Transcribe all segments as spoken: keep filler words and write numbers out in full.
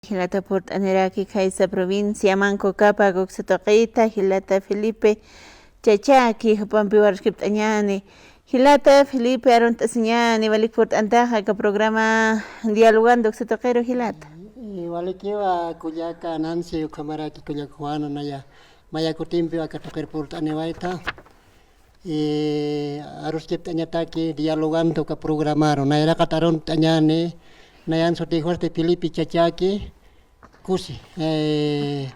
Jilata purt'aniraki khaysa provincia Manco Cápac uksa tuqita, jilata Felipe Chachaki, jupampi waruskipt'añäni. Jilata Felipe, arunt'asiñäni, walik purt'antaxa aka programa Dialogando uksa tuqiru, jilata. Y walikiwa kullaka Nancy, ukhamaraki kullaka Juana, naya maya kutimpi aka tuqir purt'aniwayta. Eh, aruskipt'añataki Dialogando uka programaru, nayraqat arunt'añäni, nayan sutiw jiwasti Felipe Chachaki, kusi, eh,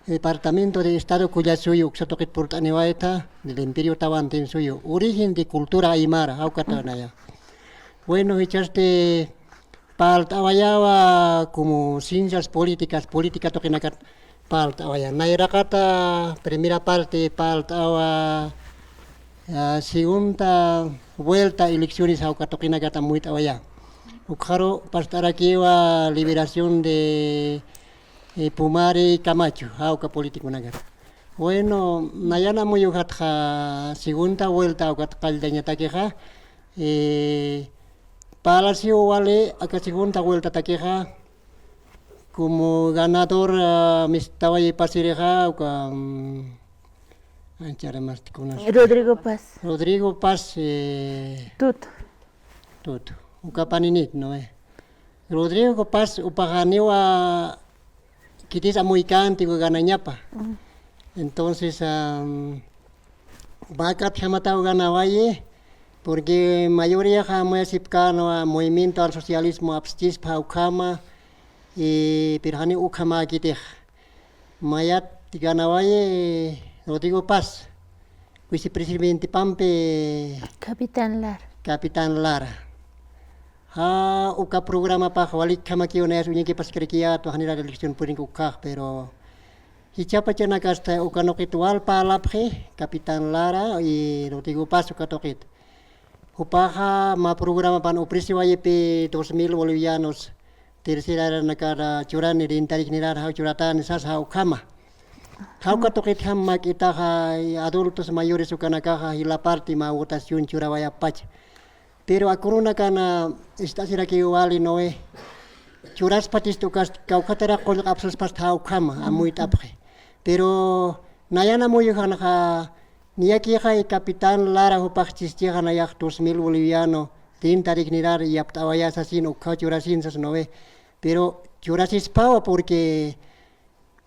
Departamento de Estado Collasuyu uksa tuqit purt'aniwayta, del Imperio Tawantinsuyu, origen de cultura aymara, jawkata naya. Bueno, jichhasti parlt'awayawa como ciencias políticas, política tuqinakat parlt'awaya. Nayraqata primera parte parlt'awa, ah, segunda vuelta elecciones jawka tuqinakat amuyt'awaya. Ukxaru past'arakiwa liberación de, eh, Pumari Camacho, jawka politikunakata. Bueno, nayan amuyuxatxa segunda vuelta jawkat qalltañatakixa, eh, Palacio wali aka segunda vueltatakixa, como ganador, ah, mistawayi pasirixa, uka, mm, anchara masti kunas. Rodrigo Paz. Rodrigo Paz, eh, Tuto. Tuto. Uka paninit, ¿no ve? Rodrigo Paz, upaxa janiwa khitis amuykänti uka ganañapa. Mm. Entonces, am, upakat jamataw ganawayi, porque mayoríaxa amuyasipkänwa Movimiento al Socialismo apschispa ukhama, y, pero janiw ukhamäkitix. Mayat ganawayi, Rodrigo Paz, vicepresidentepampi Capitán Lara. Capitán Lara. Ja, uka programapax walikhamakiw nayas uñakipaskarakiya, tuwa janira elección purinki ukkhax, pero jichhapachanakasti uka nuqit wal parlapxi, Capitán Lara y Rodrigo Paz uka tuqit. Jupaxa mä programapan ofreciwayipï dos mil bolivianos, tercera edaranakar churani, rintarik nirar jaw churatani sasa ukhama. Jawka tuqitjam mak'itaxa, adultos mayores ukanakaxa jila parte mä votación churawayappacha. Pero aka urunakana ist'asirakiw wali, ¿no ve? Churaspachistu ukasti kawkhataraki qullqi apsuspasti ukhama amuyt'apxi. Pero nayan amuyuxanxa, niyakixay Capitán Lara jupax chischixan nayax dos mil boliviano, rintarik nirar yapt'awayä sasin, ukkhaw churasin sas, ¿no ve? Pero churasispawa, porque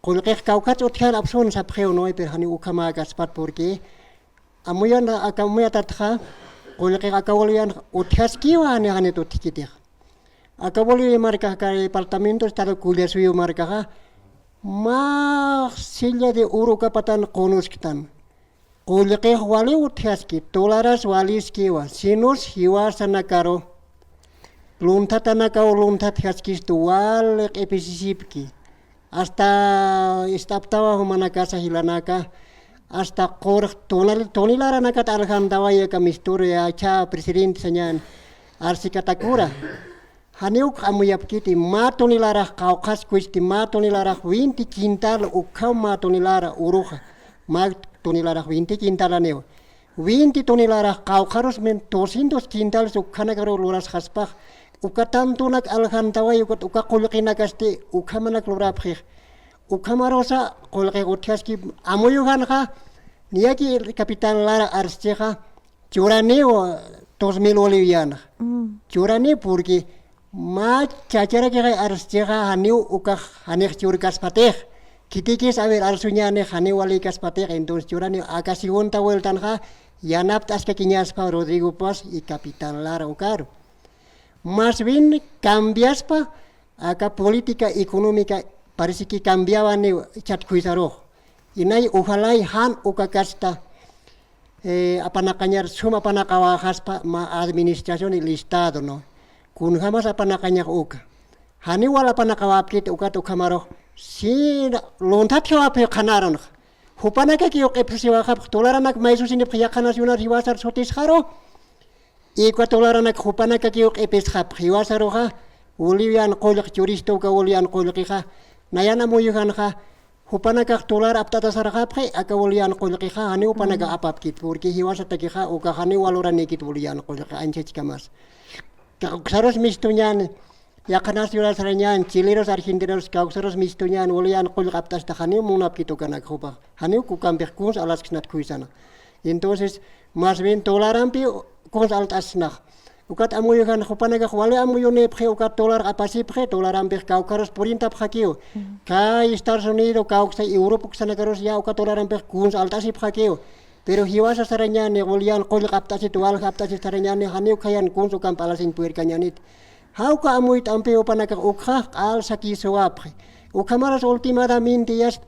qullqix kawkhats utjän apsun sapxiw, ¿no ve? Pero janiw ukhamäkaspat, porque amuyan, aka amuyatatxa, qullqix aka bolivian utjaskiwa, jani janit utjkitix. Aka Bolivia markax, aka departamento estado Collasuyu markaxa, mä silla de oro ukapatan qunusktan. Qullqix wali utjaski, dólares waliskiwa, sinus jiwasanakaru lunthatanakaw lunthatjaskistu, wali q'ipisisipki. Hasta ist'aptawa jumanakasa jilanaka, hasta qurx tonel-, toneladaranakata aljantawaya aka mistur yachha presidente sañäni, arsikatakura. Janiw uk amuyapkiti, mä toneladax qawqhaskusti, mä toneladax veinte quintal, ukkhaw mä toneladara uruxa, mä toneladax veinte quintalaniwa. Veinte toneladax qawqharus men doscientos quintales ukkhanakaru lurasxaspax, uka tantonak aljantaway, ukat uka qullqinakasti ukhamanak lurapxix. Ukhamarusa qullqix utjaski, amuyuxanxa, niyaki Capitán Lara arschixa, churaniw dos mil boliviana. Mm. Churaniw porque mä chacharakixay arschixa janiw ukax janix churkaspatix. Khitikis, a ver, arsuñänix janiw walïkaspatix, entonces churaniw aka segunda vueltanxa yanapt'askakiñaspa Rodrigo Paz y Capitán Lara ukaru. Más bien cambiaspa aka política económica, parece que cambiawaniw chatkuysarux. Inay, ojalay jan uka kasta, eh, apanaqañar sum apanaqawäxaspa mä administración del Estado, ¿no? Kunjamas apanaqañax uka. Janiw wal apanaqawäpkit ukat ukhamarux, si lunthatjawapxi qhanarunxa. Jupanakakiw q'ipsasiwäxapx, tolaranak maysusinipx yaqha nacional jiwasar sutisxaru. Y uka tolaranak jupanakakiw q'ipisxapxi, jiwasaruxa, bolivian qullqi churistu uka bolivian qullqixa, nayan amuyuxanxa, jupanakax tolar apt'atasarxapxi, aka bolivian qullqixa, janiw jupanakax apapkit, porque jiwasatakixa, ukax janiw valoranïkit bolivian qullqi, anchachkamas. Ka-, uksarus mistuñäni, Yaqha nacional sarañan, chileros, argentinos, kawksaros mistuñan, uliyan qullq apt'asta, janiw munapkit ukanak jupax. Janiw ukampix kuns alaskisnat khuysana. Entonces, más bien dolarampi kuns alt'asnax. Ukat amuyujan jupanakax wali amuyunipxi, ukat dólar apasipxi, dolarampix kawkharus purintapxakiw. Kay Estados Unidos, kawksa Europa uksanakarus ya uka dolarampix kuns alt'asipxakiw. Pero jiwasa sarañani, uliyan qullq apt'asit, walja apt'asit sarañani, janiw khayan kuns ukamp alasiñ purirkañanit. Jawka amuyt'ampi jupanakax ukxa q'al sakisuwapxi. Ukhamaras últimamente yast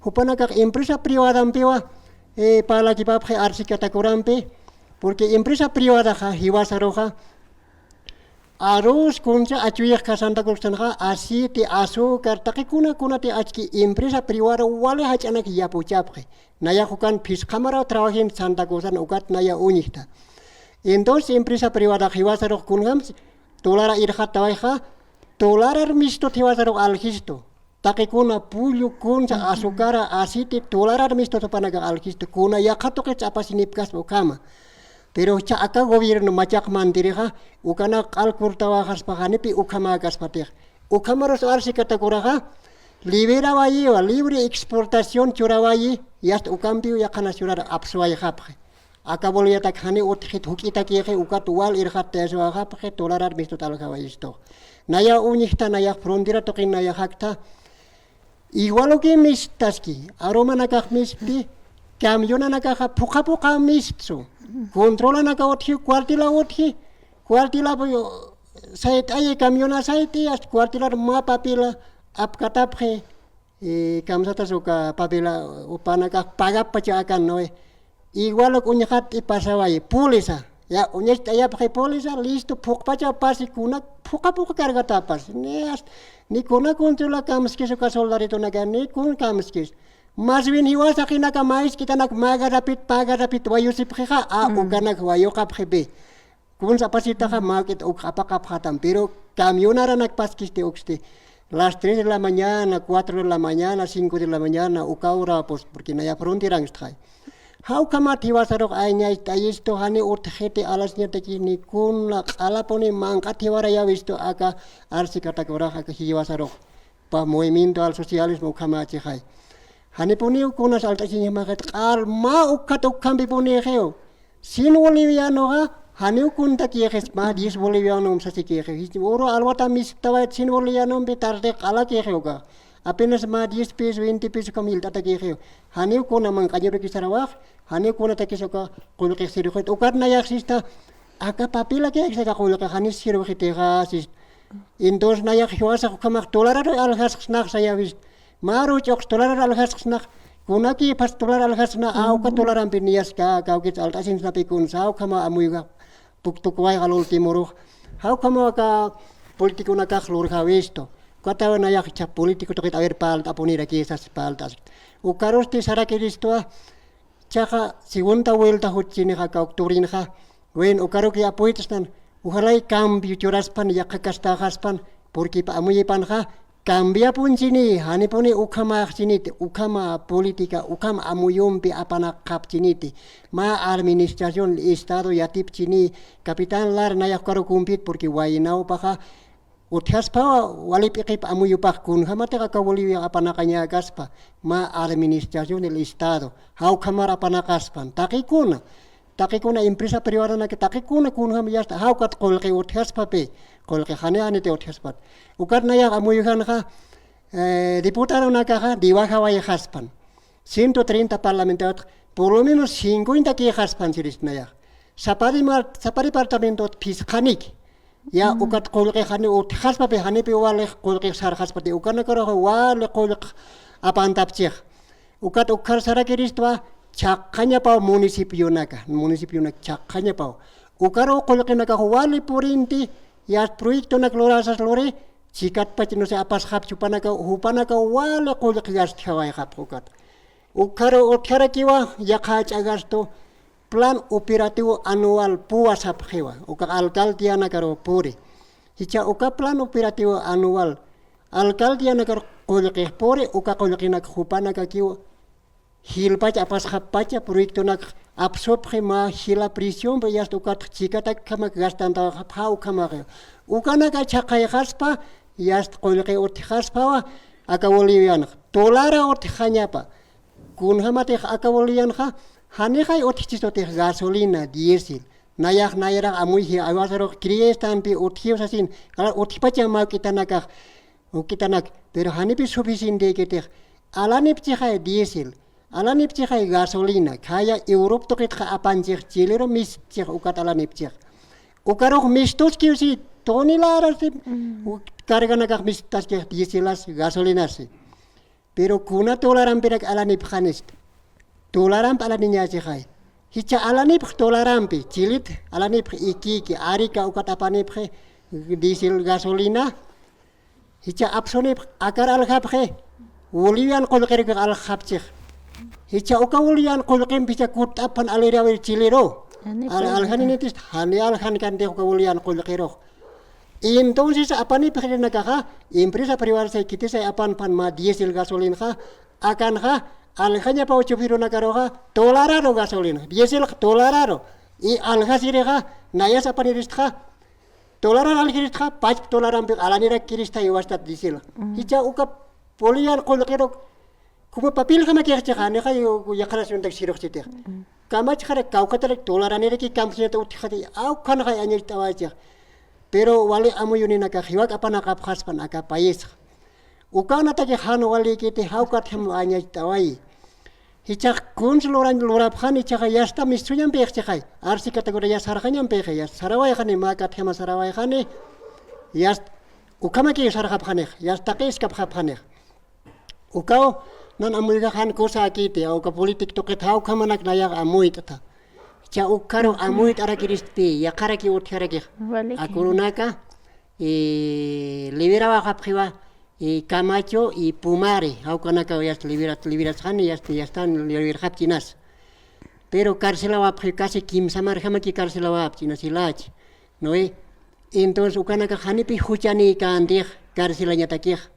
jupanakax empresa privadampiwa, eh, parlakipapxi arsi katakurampi, porque empresa privadaxa jiwasaruxa arroz, kunsa, achuyix kasanta kuskanxa, aceite, azúcar, taqi kuna kunati achki empresa privada wali jach'anak yapuchapxi. Nayax ukan phisqamaraw trabajin Santa Cruzan ukat naya uñjta. Entonces empresa privada jiwasarux kunjam dólara irxatawayxa, dólarar mistut jiwasarux aljistu. Taqikuna, pullu, kunsa, azúcar, aceite, dólarar mistut jupanakax aljistu. Kuna yaqha tuqit apasinipkaspa ukhama. Pero jichha aka gobierno machaq mantirixa, ukanak q'al kurtawaxaspa janipi ukhamäkaspatix. Ukhamarus arsi katakuraxa, liberawayiwa, libre exportación churawayi, yast ukampiw yaqha nacional apsuwayxapxi. Aka Boliviatak jani utjit juk'itakixi, ukat wal irxattayasiwayxapxi, dólarar mistut aljawayistu. Naya uñjta, nayax frontera tuqin nayax jakta, igual uki mistaski, arumanakax misti, camionanakaxa phuqa phuqa mistsu, controlanaka utji, cuartela utji, cuartela sayt'ayi, camiona sayt'i, hasta cuartelar mä papela apkatapxi, eh, kamsatas uka papela, jupanakax pagappacha akan, ¿no ve? Igual uk uñxatt'i pasawayi, póliza. Ya, uñacht'ayapxi póliza, listo, phuqpacha pasi kunak, phuqa phuqa cargatapas. Ni as-, ni kuna controla kamskis uka soldaditunaka, ni kun kamskis. Más bien jiwasa jinaka mä isk'itanak mä garrapit, pä garrapit wayusipxixa, a, ukanak wayuqapxipi. Kunsa apasitaxa mä juk'it uk apaqapxatam, pero camionaranak paskisti uksti. Las tres de la mañana, cuatro de la mañana, cinco de la mañana, uka hora, pues, porque naya fronteranstxay. Jawkhamat jiwasarux ayañacht'ayistu, jani utjiti alasiñataki ni kuna q'alapuni manq'at jiwarayawistu aka arsi katakurax aka jiwasarux. Pä movimiento al socialismo ukhamächixay. Janipuniw kunas alt'asiñjamaxit q'al mä ukhat ukhampipunixiw. Cien bolivianoxa, janiw kuntakixis, mä diez bolivianom sasikixi. Uru alwata mistawayt cien bolivianompi tardex q'alakixi uka. Apenas mä diez pesos, veinte pesos ukham jilt'atakixiw. Janiw kuna manq'añurukisarawax, janiw kunatakis uka qullqix sirwixit. Ukat nayax sista, aka papelakixis aka qullqix, janis sirwixitixa sista. Entonces nayax jiwasax ukhamax dólarar aljasksnax sayawist. Mä ruch'uqs dólarar aljasksnax, kunakïpas dólar aljasksna, a, uka dólarampi niyaska, kawkits alt'asinsnapi kunsa, ukhama amuyga, puktukuwayxa al últimorux. Jawkhamaw aka politiconakax lurjawistu. Ukataw nayax jichha político tuqit, a ver, parlt'apuniraki sas parlt'askta. Ukarusti sarakiristwa, jichhaxa segunda vuelta jutchinixa aka octubrenxa. Bueno, ukaruki apuyt'snan, ojalay cambio churaspan, yaqha castaxaspan, porque pä amuyipanxa, cambiapunchini, janipuni ukhamaxchiniti, ukhama política, ukhama amuyumpi apanaqapchiniti. Mä administración del Estado yatipchini, Capitán Lara nayax ukaru kumpit, porque waynawpaxa utjaspawa wali p'iqip amuyupax kunjamatixa aka Bolivia apanaqañäkaspa, mä administración del Estado, jawkhamar apanaqaspan, taqikuna, taqikuna empresa privadanaki, taqikuna kunjam yasta, jawkat qullqi utjaspapï, qullqi jani janiti utjaspat. Ukat nayax amuyujanxa, eh, diputadonakaxa, diwajawayxaspan. Ciento treinta parlamentariot, por lo menos cincuenta kixaspan sirist nayax. Sapa dima-, sapa departamentot phisqaniki. Ya, ukat qullqi jani utjaspapï, janipi wali qullqi sarxaspati, ukanakaruxa wali qullq apantapchix. Ukat ukhar sarakiristwa, chhaqañapaw municipionaka, municipionaka chhaqañapaw. Ukaru qullqinakax wali purinti, ya proyectonak lurasas luri, chikatpach no sé apasxapch jupanaka, jupanaka wali qullqi gastjawayxapx ukat. Ukaru utjarakiwa, yaqha jach'a gasto, Plan Operativo Anual puwa sapxiwa, uka alcaldianakaru puri. Jichha uka Plan Operativo Anual alcaldianakar qullqix puri, uka qullqinak jupanakakiw jilpach apasxappacha proyectonak apsupxi mä jila prisionpi, yasta ukatx chikatakjamak gastantawaxapxa ukhamaxi. Ukanaka chhaqayxaspa, yasta qullqi utjxaspawa, aka bolivianxa. Tolara utjxañapa. Kunjamatix aka bolivianxa, janixay utjchistutix gasolina, diésel. Nayax nayrax amuyji, aywasarux criyestampi utjiw sasin, kala utjpacha mä k'itanakax. Ukitanak, pero janipis suficiente ikitix. Alanipchixay diésel, alanipchixay gasolina, khaya Europa tuqitxa apanchix, Chilero mistchix ukat alanipchix. Ukarux mistuskiw si, toneladas si, u-, carganakax mistaskix diéselas, gasolinas si. Pero kuna dolarampirak alanipxanist. Dolaramp alaniñächixay. Jichha alanipx dolarampi, Chilit alanipx ikiki, Arica ukat apanipxi, diésel, gasolina. Jichha apsunipx akar aljapxi, bolivian qullqirukix aljapchix. Jichha uka bolivian qullqimpi jichha kutt'apxan alirawir Chilero. Al-, aljaninitist, jani aljankantix uka bolivian qullqirux. Entonces, apanipx irinakaxa, empresa privada say khitisay apanpan mä diésel gasolinxa, akanxa, aljañapaw chufirunakaruxa, dolararo gasolina, diésel dolararo, y aljasirixa, nayas apaniristxa, dolarar aljiristxa, pachp dolarampi alanirak kirista iwastat diésel. Jichha uka bolivian qullqiruk, como papeljamakixchix, nixa yaqha naciontak siruxchitix. Kamachxarak kawkatarak dolaraniraki kamkhinata utjxati, awkhanxay añacht'awaychix. Pero wali amuyuninakax jiwak apanaqapxaspan aka paisxa. Ukanataki jan walikiti jawkatjam añacht'awayi. Jichhax kuns luran lurapxani jichhaxa yasta mistuñampixchixay. Arsi categoría sarxañampixi, yasta sarawayxani, mä katjama sarawayxani, yasta ukhamaki sarxapxanix, yasta taqi iskapxapxanix. Ukaw, nan amuykax jan kusäkiti, uka político tuqit jawkhamanak nayax amuyt'ta. Jichha ukharu amuyt'arakiristpi, yaqharaki utjarakix. Akurunaka, eh, liberawaxapxiwa, eh, Camacho y Pumare, jawkanaka yasta liberat-, liberasxani, yasta, yastan liberxapchinas. Pero carcelawapxi, casi kimsa marjamaki carcelawapchinas, jilach, ¿no ve? Entonces, ukanaka janipi juchanïkantix, carcelañatakix.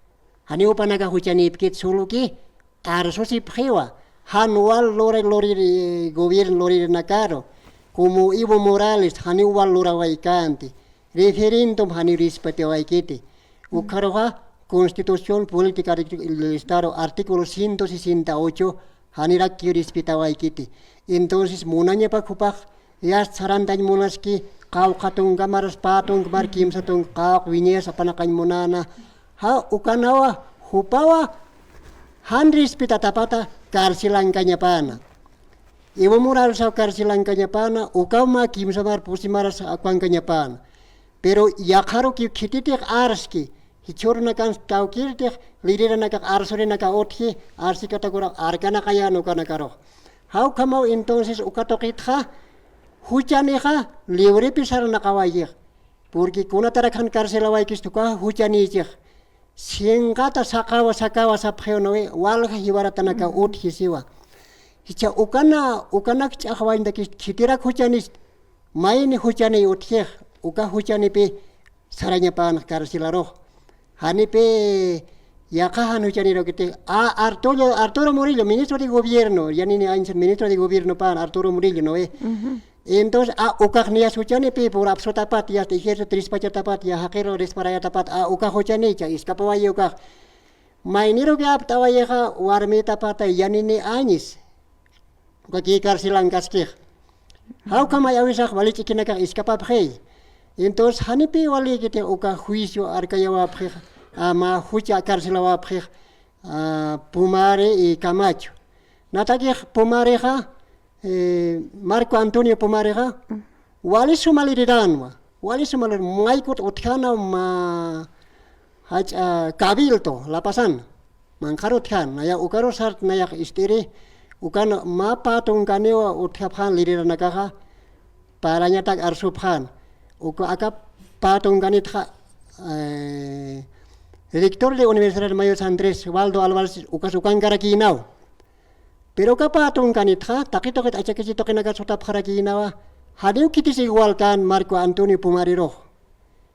Janiw jupanaka juchanïpkit, solo que arsusipxiwa, jan wal lura-, lurir, eh, gobierno luririnakaru, como Evo Morales, janiw wal lurawaykanti, referéndum janiw respetawaykiti. Ukharuxa Constitución Política del Estado, artículo ciento sesenta y ocho, janirak respetawaykiti. Entonces, munañapak jupax, yast sarantañ munaski, qawqha tunka maras pä tunka mar kimsa tunka qawqha wiñayas apanaqañ munäna. Ja, ukanawa, jupawa, jan respetatapata carcelankañapäna. Evo Moralesaw carcelankañapäna, ukaw mä kimsa mar pusi maras akwankañapäna. Pero yaqharuki khititix arski, jichhürunakans kawkirtix, liriranakax arsurinaka utji, arsi categoría arkanaqayän ukanakarux. Jawkhamaw entonces uka tuqitxa, juchanixa librepi saranaqawayix. Porque kunatarak jan carcelawaykistu uka juchanïchix. Sinqata saqawa, saqawa sapxiw, ¿no ve? Walja jiwaratanaka utji siwa. Jichha ukana, ukanak ch'axwañtakist khitirak juchanist. Mayni juchaniy utjix, uka juchanipi sarañapäna carcelarux. Janipi yaqha jan juchanirukiti, a, Arturo, Arturo Murillo, ministro de gobierno, yanini añsa ministro de gobierno pän, Arturo Murillo, ¿no ve? Entonces, a, ukax niyas juchanipi, por apsutapat, yasta ejército trispachatapat, ya jaqiru risparayatapat, a, ukax juchanicha, escapawayi ukax. Mayniruki apt'awayixa, warmitapata, yanini añis. Uka ki carcelankaskix. Jawkhamay awisax wali ch'ikinakax escapapxi. Entonces, janipi walikiti uka juicio arkayawapxix, a, mä jucha carcelawapxix, a, Pumare y Camacho. Natakix Pumarexa, eh, Marco Antonio Pumarexa, wali suma liriränwa, wali suma lirir, maykut utjäna mä jach'a cabildo, La Pazan. Manqharu utjän, naya ukaru sart nayax ist'iri, ukan mä pä tunkaniwa utjapxän liriranakaxa, parañatak arsupxän. Uka aka pä tunkanitxa, eh, rector de Universidad Mayor San Andrés, Waldo Álvarez, ukas ukankarakïnaw. Pero uka pä tunkanitxa, taqi tuqit achakichi tuqinaka sutapxarakïnawa, janiw khitis igual kän Marco Antonio Pumarerux.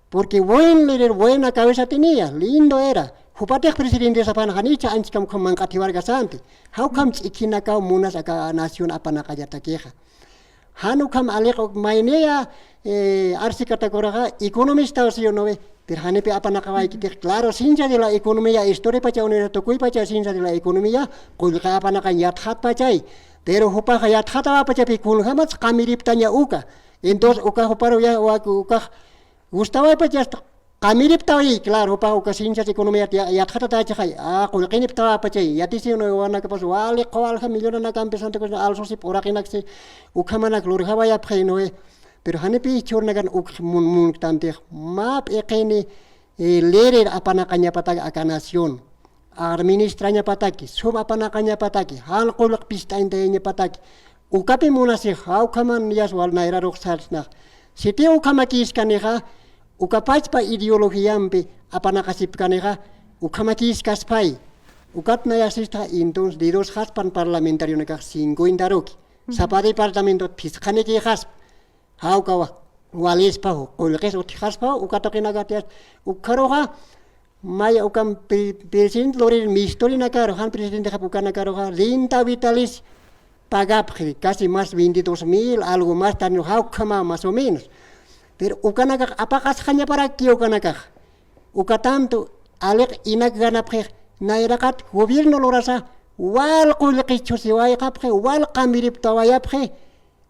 Porque buen líder, buena cabeza tenía, lindo era, Jupatix presidente sapana janicha anchkam ukham manq'athiwarkasanti. Jawkham ch'ikhinakaw munas aka nación apanaqañatakixa. Jan ukham aliq uk mayniya, eh, arsi katakuruxa economistaw siyu, ¿no ve? Pero janipi apanaqawaykitix, claro, ciencia de la economía, historiapacha universidad tukuypacha ciencia de la economía, qullqi apanaqañ yatxatpachay. Pero jupaxa yatxatawapachapi kunjämatsa qamiriptaña uka. Entonces, uka juparu ya, wa-, ukax gustawaypachasta qamiriptawayi, claro, jupax uka ciencias economía ya-, yatxatatächixay, a, qullqiniptawapachay, yatisiw, ¿no ve? Wawanakapas wali q'uwalja millonanakampis Santa Cruz alsusip uraqinaksi ukhamanak lurjawayapxay, ¿no ve? Pero janipi jichhürunakan uk mun-, munktantix, mä p'iqini, eh, líder apanaqañapataki aka nación, administrañapataki, sum apanaqañapataki, jan qullq pist'añtayañapataki, ukapi munasix, jawkhaman yas wal nayrarux sarsnax. Siti ukhamakïskanixa, uka pachpa ideologiampi apanaqasipkanixa, ukhamakïskaspay. Ukat nayasista, entonces, de dos jaspan parlamentarionakax cincuenta aruki. Sapa departamentot phisqanikïxaspa. Jawka wa-, walispa, qullqis utjaspa, uka tuqinakat yasta, ukharuxa, maya ukam pre-, presidente lurir misturinakaru, jan presidentexap ukanakaruxa, renta vitalicia pagapxi, casi más veintidós mil, algo más, tan jawkhama más o menos. Pero ukanakax apaqasxañaparaki ukanakax. Uka tanto aliq inak ganapxix, nayraqat gobierno lurasa, wal qullqis chhusiwayxapxi, wal qamiriptawayapxi,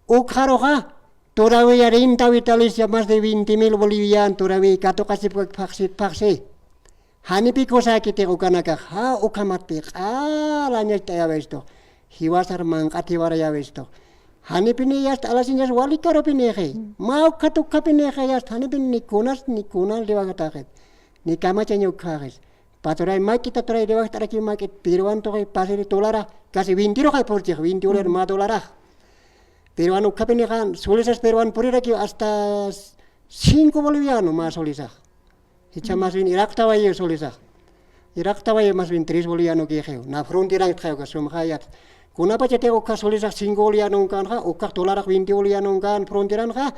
ukxaruxa, todavía renta vitalicia más de veinte mil boliviano, todavía katuqasipkak phaxsit phaxsi. Janipi kusäkitix ukanakax, ja, ukhamatpi q'alañacht'ayawaystu. Jiwasar manq'athiwarayawaystu. Janipini yasta alasiñas wali karupinixi. Mä ukhat ukhapinixi yasta, janipini ni kunas, ni kunas liwagataxit. Ni kamachañ ukhaxis. Paturay mak'ita turay riwajt'araki mak'it peruan tuqi pasiri tulara, casi veintiruxay purchix, veintiunar mä dolarax. Peruan ukhapinixa, solisas peruan puriraki hasta cinco boliviano mä solisax. Jichha más bien iraqtawayi solisax. Iraqtawayi más bien tres boliviano kixiw. Na fronteran txayuka sumxayat. Kunapachatix ukha solisax cinco boliviano kanxa, ukha dolarax veinte boliviano kan fronteranxa,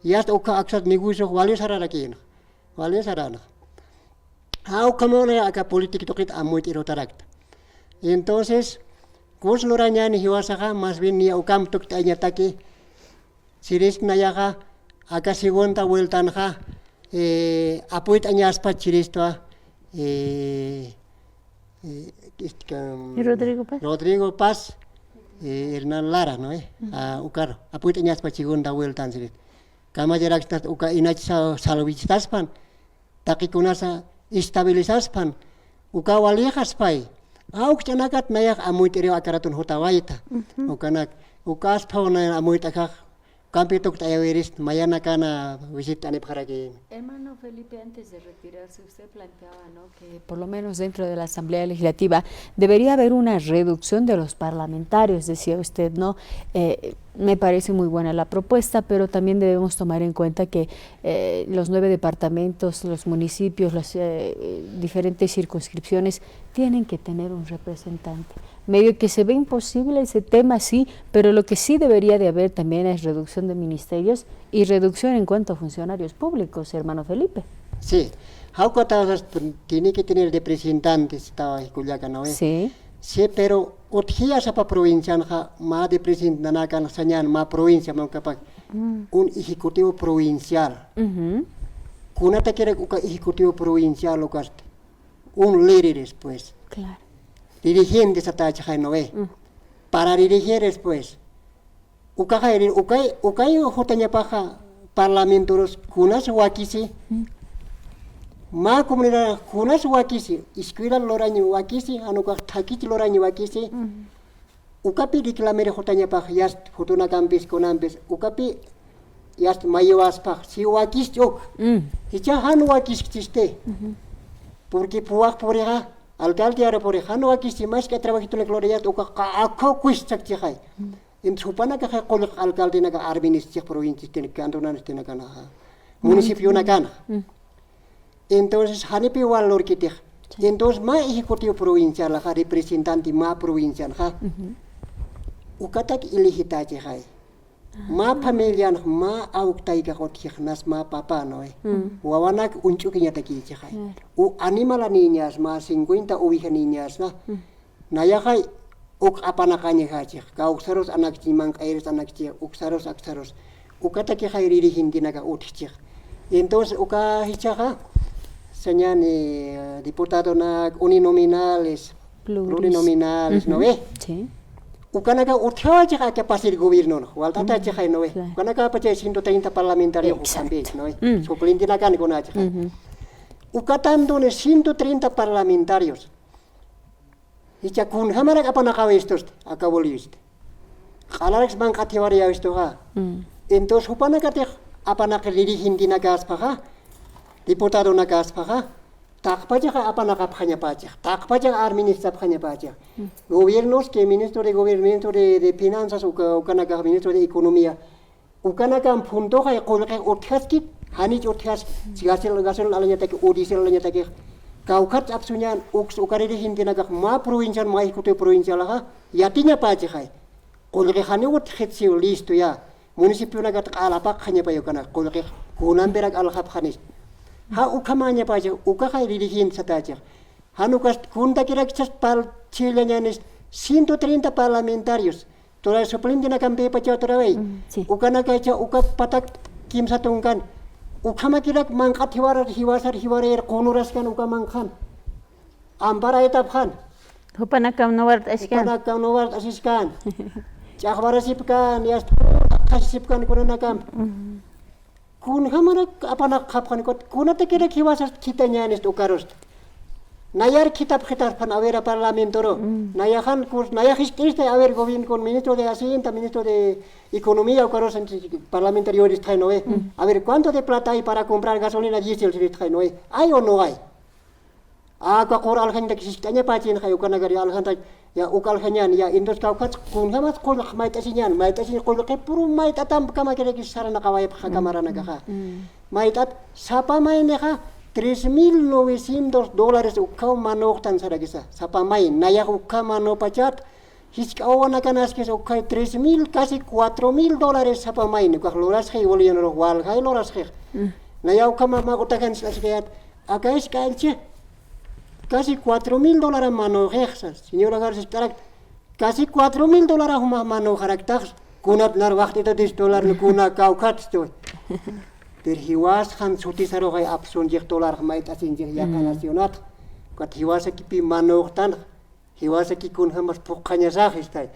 yasta ukha aksat negocio wali sararakinxa. Wali sarana. Jawkhamuna aka política tuqit amuyt'irutarakta. Entonces, kus lurañani jiwasaxa, más bien niya ukham tukt'añataki, sirist nayaxa, aka segunda vueltanxa, eh, apuyt'añaspa chiristwa, eh, eh, este, ¿Y Rodrigo Paz? Rodrigo Paz, eh, Hernán Lara, ¿no? Eh, a, ukar, apuyt'añaspa segunda vueltan sirist. Kamacharakstas uka inach sa-, salwichtaspan, taqikunasa estabilizaspan, uka walixaspay. Awkch'anakat nayax amuyt'iriw aka ratun jutawayta. Ujú. Ukanak, uka asphaw na amuyt'ajax, kampi tukt'ayawirist, mayanakana visit'anipxaraki. Hermano Felipe, antes de retirarse, usted planteaba, ¿no?, que por lo menos dentro de la Asamblea Legislativa debería haber una reducción de los parlamentarios, decía usted, ¿no? Eh, me parece muy buena la propuesta, pero también debemos tomar en cuenta que, eh, los nueve departamentos, los municipios, las, eh, diferentes circunscripciones tienen que tener un representante. Medio que se ve imposible ese tema, sí, pero lo que sí debería de haber también es reducción de ministerios y reducción en cuanto a funcionarios públicos, hermano Felipe. Sí, jawkatawsas tiene que tener representantes, tawa kullaka, ¿no ve? Sí. Sí, pero utjiya sapa provincianxa mä representantanakan sañan mä provincia, mä ukapak, mm, un ejecutivo provincial. Ujú. Kunatakirak uka ejecutivo provincial ukasti. Un líderes, pues. Claro. Dirigentes satächixay, ¿no ve? Mm. Para dirigir, pues. Ukaxay, ukay, ukay jutañapaxa parlamentarus kunas wakisi, mm, mä comunidad kunas wakisi, escuela lurañ wakisi, jan ukax thakich lurañ wakisi, mm, ukapi reclamiri jutañapax, yast jutunakampis kunampis, ukapi yast mayawaspax, si wakischi uk. Mm. Jichha jan wakiskchisti. Ujú. Porque phuwax purixa, alcalde aru puri, jan wakischi, mask'a trabajitunak lurayat, ukax qa-, akhaw kusichakchixay. Mm. Entonces, jupanakaxa qullq alcaldenaka arministchix provinciastinak, cantonanakanaxa, municipionakana. Mm. Entonces, janipi wal lurkitix. Sí. Entonces, mä ejecutivo provincialxa, representante mä provincianxa, ujú, ukatak eligitächixay. Mä familianx, mä awk taykax utjix, nas mä papá, ¿no ve? Wawanak uñch'ukiñatakichixay. U animalaniñas, mä cincuenta ovejanïñasa. Nayaxay uk apanaqañajachix, kawksarus anakchi, manq'ayrus anakchi, uksarus, aksarus. Ukatakixay dirigentenaka utjchix. Entonces, uka jichhaxa, sañäni, eh, diputadonak uninominales, plurinominales, ¿no ve? Sí. Ukanaka utjawachix aka pasir gobiernon, waltatachixay, ¿no ve? Claro. Ukanakapacha ciento treinta parlamentarios, exacto, ukampi, ¿no ve? Suplentenakan kunachixay. Uka tantuni ciento treinta parlamentarios. Jichha kunjamarak apanaqäwistusti, aka Boliviasti. Q'alaraksa manq'at jiwarayäwistuxa. Entonces, jupanakatix apanaqir dirigentenakaspaxa, diputadonakaspaxa, taqpachaxa apanaqapxañapächix, taqpachaxa administrapxañapächix. Gobiernos que ministro de gobierno, ministro de, de finanzas, uka, ukanakax ministro de economía, ukanakamp puntoxay qullqix utjaskit, janich utjaski, si gasolina alañataki, u diésel alañatakix, kawkhat apsuñan, uks uka dirigentenakax mä provincian, mä ejecutivo provincialaxa, yatiñapächixay. Qullqix janiw utjxit siw listo ya. Municipionakat q'alapaqxañapay ukanak, qullqix kunampirak aljapxanist. Ja, ukhamäñapächix, ukaxay dirigente satächix. Jan ukast kuntakirakchas pal chhillañänis ciento treinta parlamentarios. Tura suplentenakampïpachaw turaway. Mm, sí. Ukanakacha uka patak kimsa tunkan. Ukhamakirak manq'at jiwarar, jiwasar, jiwarayar qunuraskan uka manq'an. Amparaytapxan. Jupanakam nuwart'askan. Jupanakam nuwart'asiskan. Ch'axwarasipkan, yasta qhasisipkan kunanakamp. Kunjamarak apanaqapxani, kunatakirak jiwasast khithañänist ukarust. Nayar khithapxitarpxan, a ver, a parlamentoru. Nayaxan, nayax jiskt'iristay, a ver, gobierno con ministro de Hacienda, ministro de Economía, ukarus parlamentarioristxay, ¿no ve? A ver, ¿cuánto de plata hay para comprar gasolina, diésel? Siristxay, ¿no ve? ¿Hay o no hay? Aka qur aljañatak jiskt'añapächinxay, ukanakar ya aljantay, ya uk aljañan, ya, entonces kawkhatsa kunjamas qullq mayt'asiñan, mayt'asiñ qullqi puru mayt'atampkamakirakis saranaqawayapxa kamaranakaxa. Mayt'at sapa maynixa tres mil novecientos dólares ukhaw manuxtan sarakisa, sapa may, nayax ukha manupachat, jisk'a wawanakanaskis ukhay tres mil, casi cuatro mil dólares sapa mayni, ukax lurasxi, bolivianurux waljay lurasxix. Naya ukhama mä utakanchis askayat, aka jisk'a allchi, casi cuatro mil dólaram manuxix, señora García, casi cuatro mil dólaram jumax manuxaraktax, kunat nar waxt'itatis dólarni kuna kawkhatstu. Pero jiwas jan sutisaruxay apsunchix dólarx mayt'asinchix yaqha nacionat, ukat jiwasakipï manuxtanx, jiwasaki kunjamas phuqhañasax, jistay.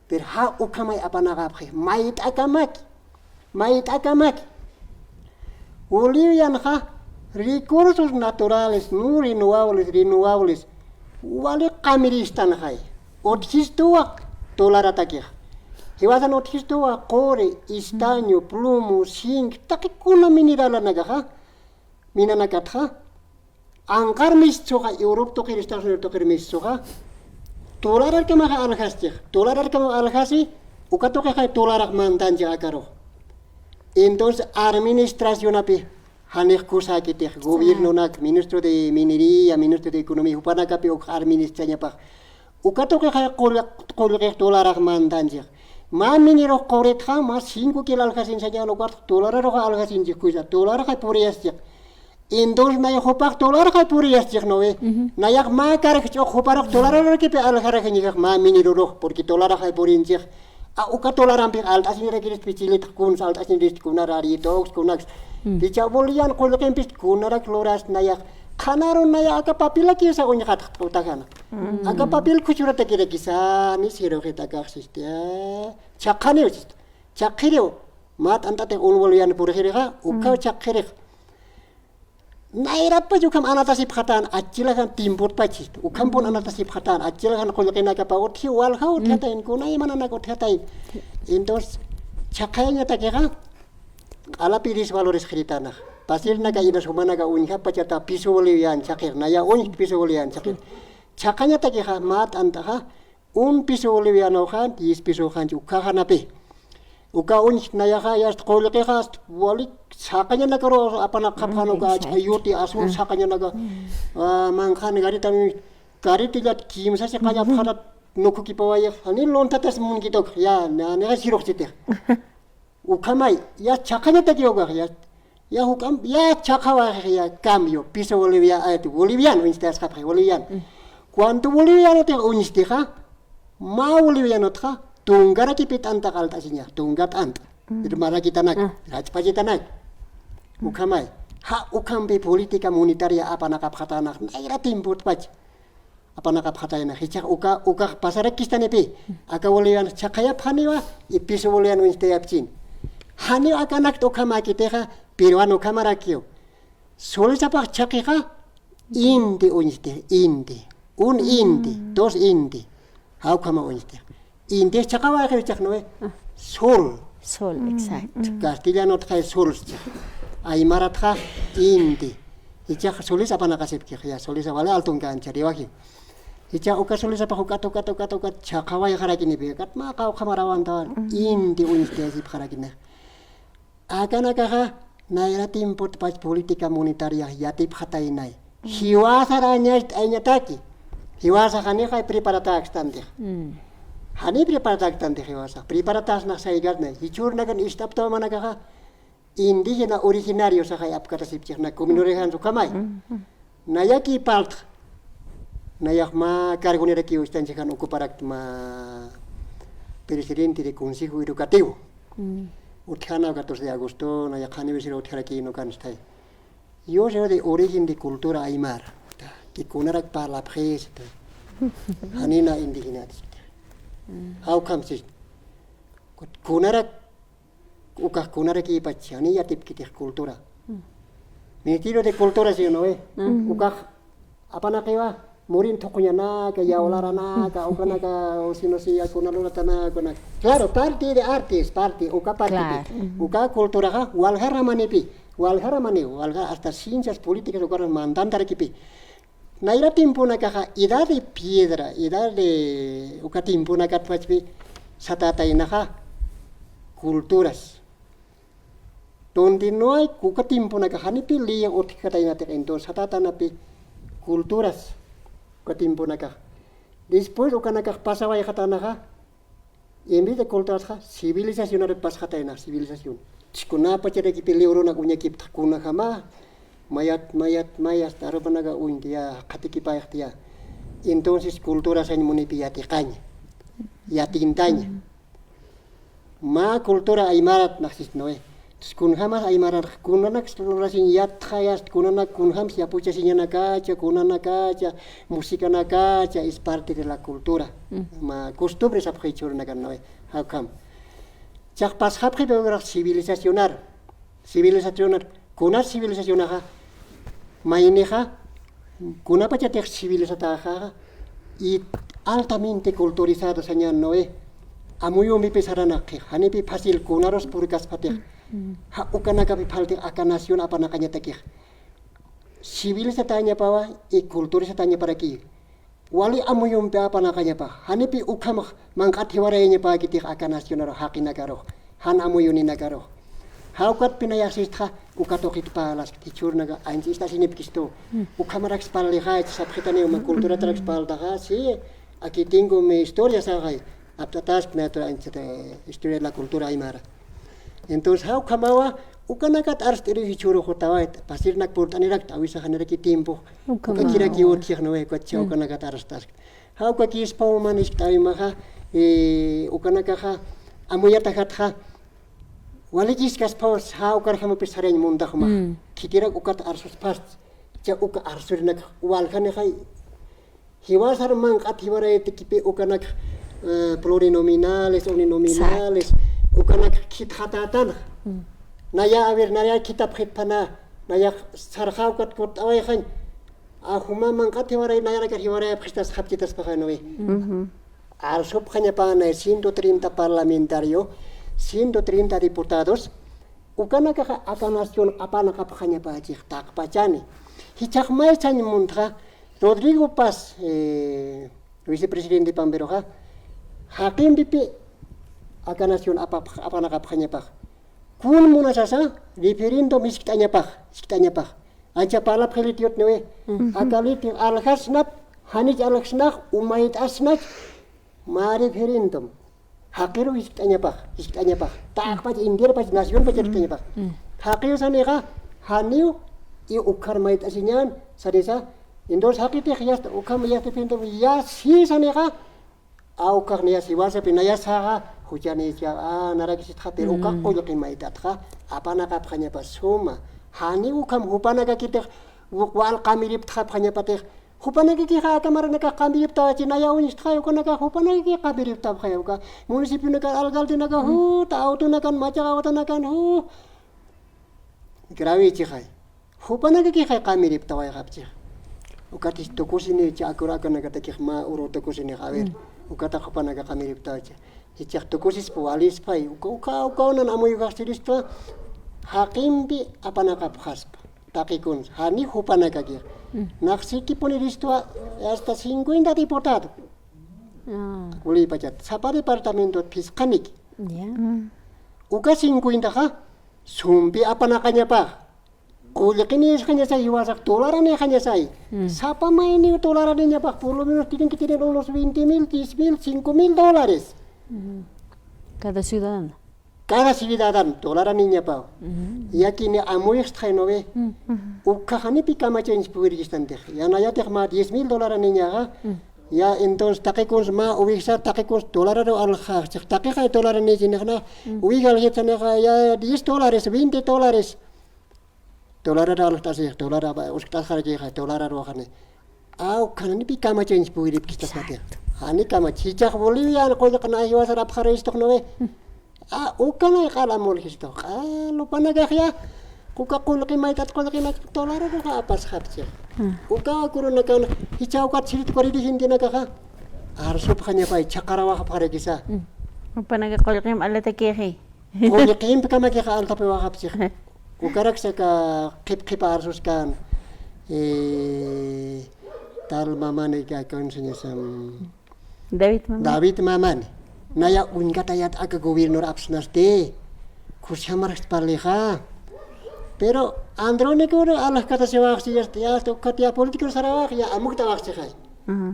Pero ja ukhamay apanaqapxi, mayt'akamaki, mayt'akamaki. Bolivianxa recursos naturales, no renovables, renovables, wali qamiristanxay. Utjistuwa tolaratakix. Jiwasan utjistuwa quri, estaño, plomo, zinc, taqi kuna mineralanakaxa, minanakatxa, anqar mistsuxa, Europa tuqir, Estados Unidos tuqir mistsuxa, tolararkamaxa aljastix, tolararkamaxa aljasi, uka tuqixay tolarax mantanchix akarux. Entonces, administracionapi janix kusäkitix, gobiernonak, ministro de Minería, ministro de Economía, jupanakapi uk administrañapax. Uka tuqixay qullq-, qullqix tolarax mantanchix. Mä minerux quritxa, mä cinco kilo aljasin sañan ukat tolararux aljasinchix kuysa, tolarxay puriyastix. Entonces, nayax jupax tolarxay puriyastix, ¿no ve? Nayax mä karjch'ux juparux tolararakipi aljarakiñjax mä minerorux, porque tolarxay purinchix. A, uka tolarampix alt'asiñarakirist pichilitx kuns, alt'asiñirist kunar arituks, kunaks. Picha bolivian qullqimpist kunarak lurast nayax. Qhanaru naya aka papelakisa uñxatx utajana. Aka papel khuchuratakirakisa, ni siruxit akax sisti. Chhaqhaniw sisti. Chhaqhiriw. Mä t'ant'atix un bolivian purxirixa, ukaw chhaqhirix. Nayrapach ukham anatasipxatän, achilajan timputpachist. Ukhampun anatasipxatän, achilajan qullqinakapa utji, walja utjatayn, kunaymananaka utjatayn. Entonces, chhaqhayañatakixa, q'alapi desvalorisxiritanax. Pasirnaka inas jumanaka uñjapachata piso bolivian chhaqhir, naya uñj piso bolivian chhaqhir. Chhaqhañatakixa, mä t'ant'axa, un piso bolivianoxan, diez pisoxanch ukhaxanapi. Uka uñj nayaxa, yast qullqixa, ast walik saqañanakaru apanaqapxan uka ach'a yuti azul saqañanaka, ah, manqhan garitan uñj, garitillat kimsasi qallapxatat nukhukipawayix, jani luntatas munkituk, ya, na, nixa siruxchitix. Ukhamay, ya chhaqañataki ukax, ya, ya juk'amp, ya chhaqawaxix, ya cambio, piso bolivia-, eh, boliviano uñstayasxapxi, boliviano. Cuando bolivianotix uñstixa, mä bolivianotxa, tunkarakipï t'anta qallt'asiñax, tunka t'anta. Irmaraki tanaka, rachphachi tanaka. Ukhamay, ja ukhampi política monetaria apanaqapxatanax, nayra tiempotpacha apanaqapxatayna, jichhax uka, ukax pasarakistanipi, aka boliviano chhaqayapxaniwa, y piso boliviano uñstayapchin. Janiw akanakta ukhamäkitixa, peruano ukhamarakiw. Solesapax chhaqixa, inti uñsti, inti. Un inti, dos inti. Jawkhama uñsti. Inti chhaqawayixiw jichhax, ¿no ve? Sol. Sol, exacto. Castellanotxa sol, jichhax. Aymaratxa inti. Jichhax soles apanaqasipkix, ya, solesa wali altunkanchariwaji. Jichhax uka solesapax ukat, ukat, ukat, ukat, chhaqawayxarakinipi, ukat mä qawqha marawantawan, inti uñstayasipxarakini. Akanakaxa, nayra tiempotpach política monetaria yatipxataynay. Jiwasar añacht'ayañataki. Jiwasax janixay preparatäkstantix. Janiw preparatäktanti jiwasax. Preparatäsnax saykatnay. Jichhürunakan ist'aptawmanakaxa, indígena originario saxay apkatasipchixna, comunidades ukhamay. Nayaki parltxa. Nayax mä cargonirakiw istanchijan ocuparakta mä presidente de Consejo Educativo. Utjana catorce de agosto, nayax universidad utjaraki nukanstay. Yo soy de origen de cultura aymara. Ki kunarak parlapxista. Janina indígena. Jawkham sis. Kunarak Ukax kunarakïpach, janiy yatipkitix cultura. Ministerio de Cultura, ¿sí o no ve? Ukax apanaqiwa, murin thuquñanaka, yawlaranaka, ukanaka, o si no, si, kuna luratanaka, kuna. Claro, parte de artes, parte, uka parte. Claro. Uka culturaxa, waljaramanipi, waljaramaniw, walja hasta ciencias políticas, ukax mandantarakipi. Nayra tiemponakaxa, edad de piedra, edad de uka tiemponakatpachpi, satätaynaxa, culturas. Donde no hay, uka tiemponakaxa, janipi ley utjkataynatix, entonces, satätanapi, culturas, uka tiemponakaxa. Después, ukanakax pasawayxatanaxa, En vez de culturasxa, civilizacionar pasxatayna, civilización. Kunapacharakipi libronak uñakipta, kunajama, mayat, mayat, mayat, arupanaka uñtiya, qhatikipayaxtiya. Entonces, culturasañ munipi yatiqaña, yatintaña. Mä cultura aymarat naxsisnoe. Entonces, kunjamas aymaranx, kunanak exploración yatxayast, kunanak kunjams yapuchasiñanakacha, kunanakacha, musicanakacha, es parte de la cultura. Mä costumbre sapxi churnakan, ¿no? Jawkham. Chaqpasxapxi pero civilizacionar. Civilizacionar. Kunas civilizacionaxa, maynixa, kunapachatix civilizataxa, y altamente culturizado sañan, ¿no? Amuyumbipi saranaqi, janipi fácil kunarus purkaspatix. Ja ukanakapi falti aka nación apanaqañatakix. Civilizatañapawa y culturizatañaparaki. Wali amuyumpi apanaqañapa. Janipi ukhamax manq'at jiwarayañapäkitix aka nacionaru jaqinakarux. Jan amuyuninakarux. Jawkatpi nayax sistxa, uka tuqit parlaskti churnaka, ancha istasinipkistu. Ukhamaraks parlixay, sapxitaniw mä culturatarak parltaxa, sí, aquí tengo mi historia, saxay. Apt'ataskna, ancha, historia de la cultura aymara. Entonces, jawkhamawa, ukanakat arst'iri jichhüru jutawayta, pasirnak purt'anirakta, awisaxaniraki tiempo, ukakiraki utjix, ¿no? Ukacha, ukanakat arstaskta. Jawkakispaw mä iskt'äwimaxa, eh, ukanakaxa, amuyatajatxa, walikiskaspaw, ja ukarjamapi sarañ muntaxma. Khitirak ukat arsuspast, cha uka arsurinak, waljanixay, Jiwasar manq'at jiwarayatikipi ukanak, eh, plurinominales, uninominales, ukanak khitxatätanxa. Naya, a ver, naya khitapxitpana, naya sarxaw kat kurt'awayxañ. Ajuma manq'at jiwaray, nayanakar jiwarayapxistas japchitaspaxanuwi. Arsupxañapanay ciento treinta parlamentario, ciento treinta diputados, ukanakaxa aka nación apanaqapxañapächix taqpachani. Jichhax maysañ muntxa, Rodrigo Paz, eh, vicepresidente Pamperoxa, jaqimpipi aka nación apap-, apanaqapxañapax. Kun munasasa, referéndum jiskt'añapax, jiskt'añapax. Ancha parlapxi litiyut niwi, aka liti aljasnap, janich aljasnax, umayt'asnach, mä referéndum. Jaqiru jiskt'añapax, jiskt'añapax. Taqpach, Indiarpach, nacionpach jiskt'añapax. Jaqiru sanixa, janiw, y ukhar mayt'asiñan, sanisa. Entonces, jaqitix yasta, ukham yasta pinta, ya sí sanixa, a ukax niya siwasapi, naya saxa, juchanicha, a, narakisitxa, pero ukax qullqi mayt'atxa, apanaqapxañapa suma. Janiw ukham jupanakakitix, wal qamiriptxapxañapatix, jupanakakixa aka maranakax qamiriptawachi, naya uñstxay, ukanakax jupanakaki qamiriptapxay, uka municipionaka, alcaldenaka, juta, autonakan, machaqa autonakan, ju, grave ichixay. Jupanakakixay qamiriptawayxapchix. Ukatix tukusini, icha akuru akanakatakix mä uru tukusinix, a ver, ukata jupanaka qamiriptawachi. Ichax tukusispa walispay, uka, uka, uka unan amuyukax siristwa, jaqimpi apanaqapxaspa. Taqi kunsa, jani jupanakakix. Nax sikipuniristwa hasta cincuenta diputado. Kulïpachat, sapa departamentot phisqaniki. Ya. Uka cincuentaxa, sumpi apanaqañapax. Qullqinïsqañasay jiwasax, dolaranïxañasay. Sapa mayniw dolaranïñapax, por lo menos tienen que tener unos veinte mil, diez mil, cinco mil dólares. Cada ciudadano. Cada ciudadano, dolaranïñapaw. Yakini amuyxtxay, ¿no ve? Ukxa janipi kamachañs purïrkistantix. Ya nayatix mä diez mil dolaranïñaxa. Ya, entonces, taqi kunsa mä uwijsar, taqi kunsa dolararu aljxaxchix, taqixay dolaranïchinixna, uwij aljipsanixa, ya diez dólares, veinte dólares. Dolararu aljt'asix, dolara, uskt'asxarakixa, dolararu waxani. A, ukhananipi kamachañs purïripkistantix. Jani kamach, jichhax Bolivian qullqi naya jiwasar apxarïstux, ¿no ve? A, ukanay q'al amuyxistux, q'al jupanakaxya, uka qullqi mayt'at qullqinak dolararuxa apasxapchix. Uka kurunakan, jichha ukat siritukax dirigentenakaxa arsupxañapay, chhaqarawapxarakisa. Jupanaka qullqimp alatakixi. Qullqimp kamakixa althapiwapxapchix. Ukaraksa aka qhip qhipa arsuskan, eh, tal mamani, aka, ¿cómo se llama? David Mamani. David Mamani. Naya uñkatayät aka gobiernor apsnasti. Kusjamarxta parlixa. Pero Andrónico aljkatasiwaxchi, ya, ya, ukat ya político sarawax, ya amukt'awaxchixay.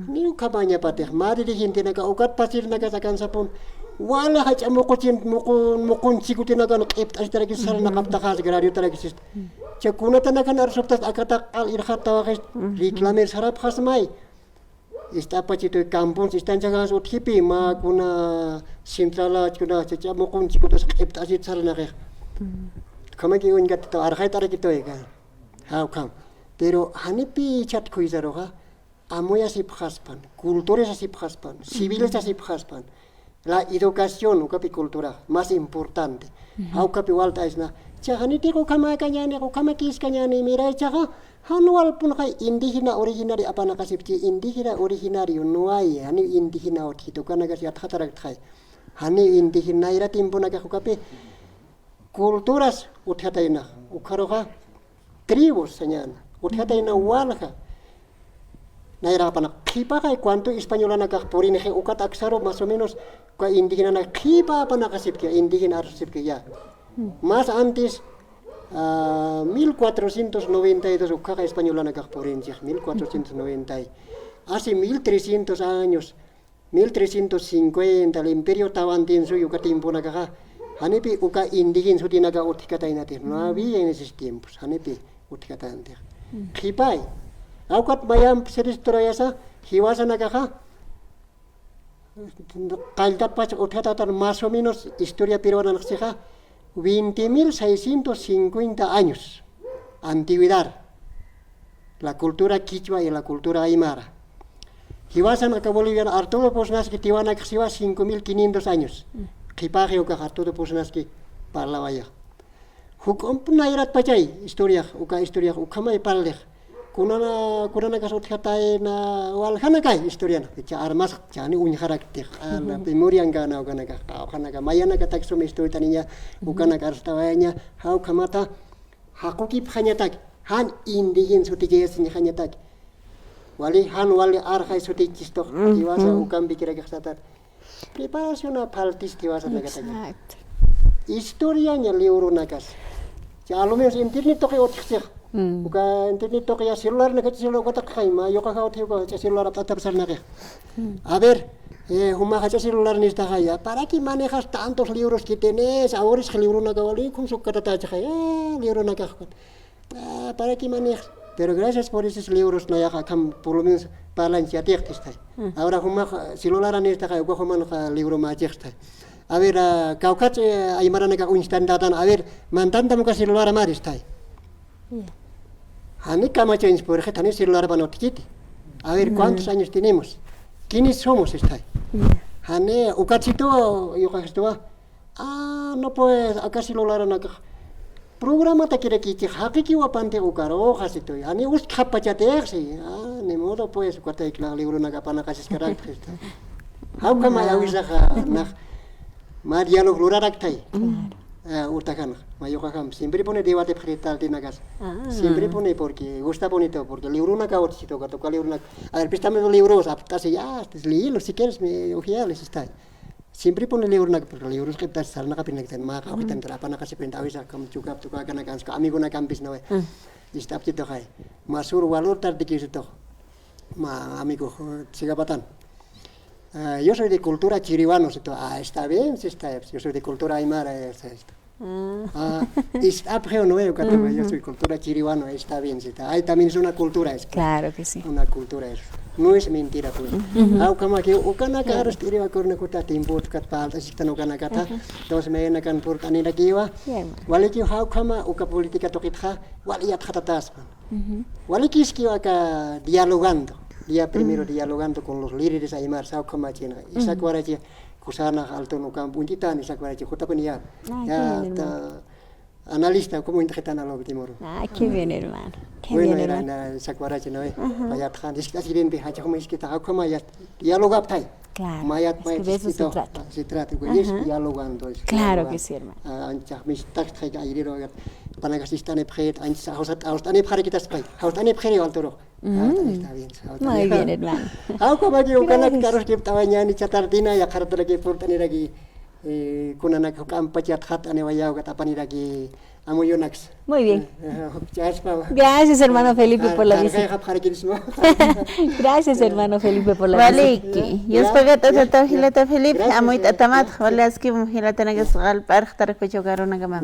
Ni ukhamañapatix, mä dirigentenaka, ukat pasirinakas akan sapun, wali jach'a muquchin, muqun, muqun chikutinakan q'ipt'asitarakis sarnaqaptaxas, agrariotarakis. Cha kunatanakan arsuptas akataq q'al irxattawaxis, reclamir sarapxasmay. Ist'apachituy campons, istanchakas utjipi, mä kuna centrala, kuna chach'a muqun chikutas q'ipt'asit sarnaqix. Ukhamaki uñkatitaw arxayt'arakituy ka. Ja, ukham. Pero janipi chat khuysaruxa, amuyasipxaspan, culturisasipxaspan, civilisasipxaspan. La educación, ukapi cultura, más importante. Jawkapi walt'aysna. Jichhax janitix ukhamäkañäni, ukhamäkiskañäni, mira, jichhaxa, jan walpunxa indígena originario apanaqasipchi, indígena originario, no hay, janiw indígena utjit, ukanakas yatxataraktxay. Janiw indígena, nayra tiemponakax ukapi, culturas utjataynax, ukxaruxa tribus sañäna, utjatayna walja. Nayrapanaka qhipaxay cuanto españolanakax purinxi ukat aksaru más o menos, uka indígenanaka qhipa apanaqasipki, indígena arsusipki ya. Más antes, ah, mil cuatrocientos noventa y dos ukxaxa españolanakax purinchix, mil cuatrocientos noventa y, hace mil trescientos años, mil trescientos cincuenta, el Imperio Tawantinsuyu uka tiemponakaxa, janipi uka indígena sutinaka utjkataynati, no había en esos tiempos, janipi utjkataynati. Qhipay, awkat mayamp seris turayasa, jiwasanakaxa, qalltatpach utjatatan más o menos historia peruananxixa, veinte mil seiscientos cincuenta años antigüedad, la cultura quichua y la cultura aymara. Jiwasan aka Bolivian Arturo Pusnaski tiwanakxiwa cinco mil quinientos años. Qhipaxi ukax Arturo Pusnaski parlawaya. Juk'ump nayratpachay historiax, uka historiax ukhamay parlix. Kunana, kunanakas utjatayna waljanakay historiana. Cha armas chani uñjaraktix, a la memorian gana ukanaka, qawqhanaka, mayanaka taksum historitaniña, ukanaka arstawayaña, jawkhamata, jaqukipxañataki, jan indígena sutichayasiñjañataki. Wali, jan wali arxay sutichistux, jiwasa ukampikirakixsatat. Preparación a faltisti jiwasanakataki. Exacto. Historiaña libronakas. Cha, a lo menos internet tuqi utjxsix. Uka internet tuqi ya celularnakachi celular ukataqxay, mä yuqaxa utji uka cha celular apt'atap sarnaqix. A ver, Eh, jumax jach'a celular nistaxaya, ¿para qué manejas tantos libros que tenés? Awirix librunaka wali, kum suk katatächixay, eh, librunakax. Ah, ¿para qué manejas? Pero gracias por esos libros, nayaxa akham por lo menos parlanchi yatixtistay. Mm. Ahora jumax, ah, celular nistaxay, uka jumanxa libro machixtay. A ver, ah, kawkhat, eh, aymaranakax uñstantatan, a ver, mantantam uka celular maristay. Ya. Jani kamachañs purxit, jani celular panutchiti. A ver, ¿cuántos años tenemos? ¿Quiénes somos? Istay. Ya. Jani, ukatsitu, yuqaxistuwa. Ah, no pues, aka celular nakax. Programa takirakichix, jaqikiwa panti ukaruxa, situ. Jani, uskxapachatix, si. Ah, ni modo pues, ukatay kla libro naka panaqasiskarak, istay. Jawkama awisaxa, nax. Mä diálogo luraraktay. Claro. Ah, utajanxa. Mä yuqaxam, siemprepuni debate pxrital tinakas. Ah. Siemprepuni, porque gustapuni to, porque librunaka utjchitu, katuka librunaka. A ver, préstame los libros, apt'asi, ya, este, léelo si quieres, me, ojéales, istay. Siemprepuni librunak, porque libros q'iptas sarnaqapinaktan, mä qawqitan, apanaqasipinta, awisax, kam chukap, tuka, kanakanska, amigonakampis, ¿no ve? Mm. Ist'apchituxay. Mä sur valor tartikisitux. Mä amigo, sigapatan. Ah, yo soy de cultura chiriguano, situ. Ah, está bien, si está, yo soy de cultura aymara, eh, esto. Ah. Ah, ist'apxiw, ¿no ve? Ukatama, yo soy cultura chiriguano, está bien, situ. Ay, también es una cultura, es. Claro que sí. Una cultura es. No es mentira, pues. Ujú. Jawkhamaki, ukanaka arst'iriwa kurnakuta tiempo, tukat palta, siktan ukanakata. Ajá. Entonces, me nakan purt'anirakiwa. Bien, hermano. Walikiw jawkhama, uka política tuqitxa, wali yatxatataspan. Ujú. Walikiskiw aka dialogando, día primero dialogando con los líderes aymaras, jawkhamachina. Isaac Warachi, kusana, Altun ukamp uñt'itan, Isaac Warachi, jutapuni ya. Ay, qué bien, hermano. Analista, como uñt'itan a lo último. Ah, qué bien, hermano. Qué bien, hermano. Bueno, era Isaac Warachi, ¿no ve? Ajá. Mayatxan, es que así bien, ve, hacha como es que ta, jawkhama ya dialogaptay. Claro, mayat, es que de eso se trata. Se trata, güey, es dialogando, es dialogando. Claro que sí, hermano. Ah, ancha, mis tax, traiga, ayrero, panakas ist'anipxit, ancha, jawsat, jawst'anipxarakitaspa, jawst'anipxiri, Altun. Jawst'anipxiri, jawst'anipxiri. Muy bien, hermano. Jawkhamaki, ukanak karus kipt'awañani, chatartina, yaqhartaraki, purt'aniraki, eh, kunanak, juk'ampach yatxat'aniwa, yawkat apaniraki, amuyunaks. Muy bien. Eh, eh, chaspa. Gracias, hermano Felipe, por la visita. Gracias, hermano Felipe, por la visita. Waliki. Yuspaga tata jilata Felipe, amuyt'atamat, wali aski jilatanakas qallp'arxtarakucha ukarunakaman.